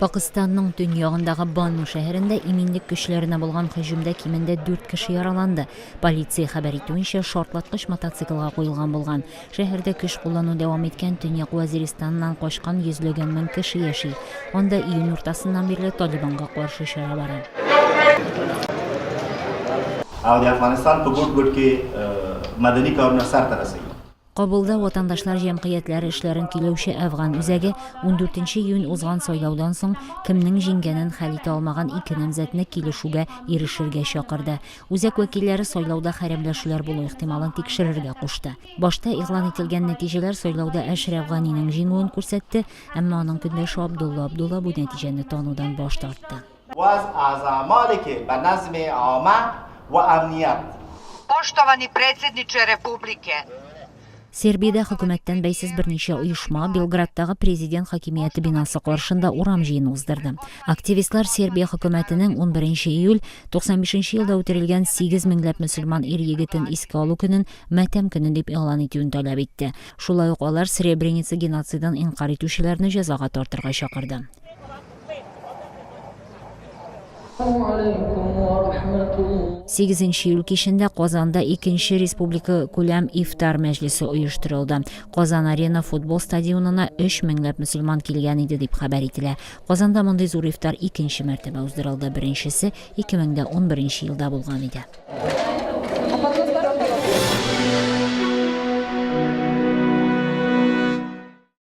Пакыстанның төньягындагы Банну шәһәрендә иминлек көчләренә булган һөҗүмдә кимендә дүрт кеше яраланды. Полиция хәбәр итүенчә, шартлаткыч мотоциклга куелган булган. Шәһәрдә көч куллану дәвам иткән Төньяк Вәзиристаннан качкан йөзләгән мең кеше яши. Анда июнь уртасыннан бирле Талибанга каршы чара бара. او د افغانستان په ګوټ ګوټ کې مدني کارونه سرته رسوي. Кабулда ватандашлар җәмгыятьләре эшләрен көйләүче Әфган үзәге ундүртенче июнь узган сайлаудан соң кемнең җиңгәнен хәл итә алмаган ике намзәтне килешүгә ирешергә чакырды. Үзәк вәкилләре сайлауда хәрәмләшүләр булу ихтималын тикшерергә кушты. Башта игълан ителгән нәтиҗәләр сайлауда Әшрәф Ганиның җиңүен күрсәтте, әмма аның көндәше Абдулла Абдулла бу нәтиҗәне танудан баш тартты. Poštovani predsjedniče Republike, Сербиядә хөкүмәттән бәйсез берничә оешма Белградтагы президент хакимияте бинасы каршында урам җыены уздырды. Активистлар Сербия хөкүмәтенең 11 июль 95 елда үтерелгән 8 меңләп мөселман ир-егетен искә алу көнен матәм көне дип игълан итүен таләп итте. Шулай ук алар Сребреница геноцидын инкарь итүчеләрне җәзага тартырга чакырды. Сигезенче июль кичендә Казанда икенче республика күләм ифтар мәҗлесе оештырылды. Казан Арена футбол стадионына өч меңләп мөселман килгән иде дип хәбәр ителә. Казанда мондый зур ифтар икенче мәртәбә уздырылды. Беренчесе 2011 елда булган иде.